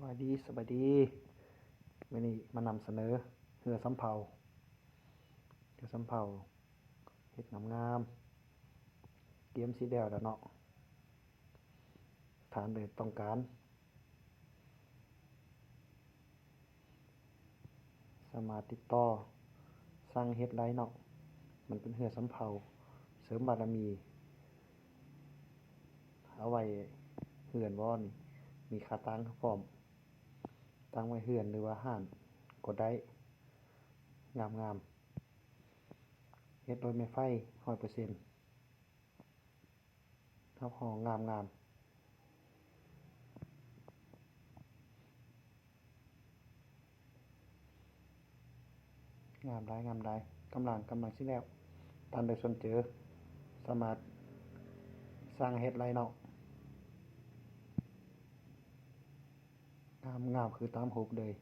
ສະບາຍດີ ສະບາຍດີ. ມື້ນີ້ມານຳສະເໜີເຮືອສຳເພົາ ເຮືອສຳເພົາເຮັດງາມໆ ກຽມຊິແລ້ວແລ້ວເນາະ. ທ່ານໃດຕ້ອງການ ສາມາດຕິດຕໍ່ສັ່ງເຮັດໄດ້ເນາະ. ມັນເປັນເຮືອສຳເພົາເສີມບາລະມີ ເອົາໄວ້ເຮືອນບໍ່ນີ້ ມີຂາຕັ້ງພ້ອມ ຕັ້ງໄວ້ເຮືອນ ຫຼືວ່າຮ້ານກໍໄດ້ ງາມໆ. ເຮັດໂດຍໄມ້ໄຟຮ້ອຍເປີເຊັນ ຮັບຮອງງາມໆ ງາມຫຼາຍ ງາມຫຼາຍ. ກຳລັງ ກຳລັງຊິແລ້ວ. ທ່ານໃດສົນເຈີ ສາມາດສັ່ງເຮັດໄດ້ເນາະ. ງາມ ງາມຄືຕາມຮູບເລີຍ.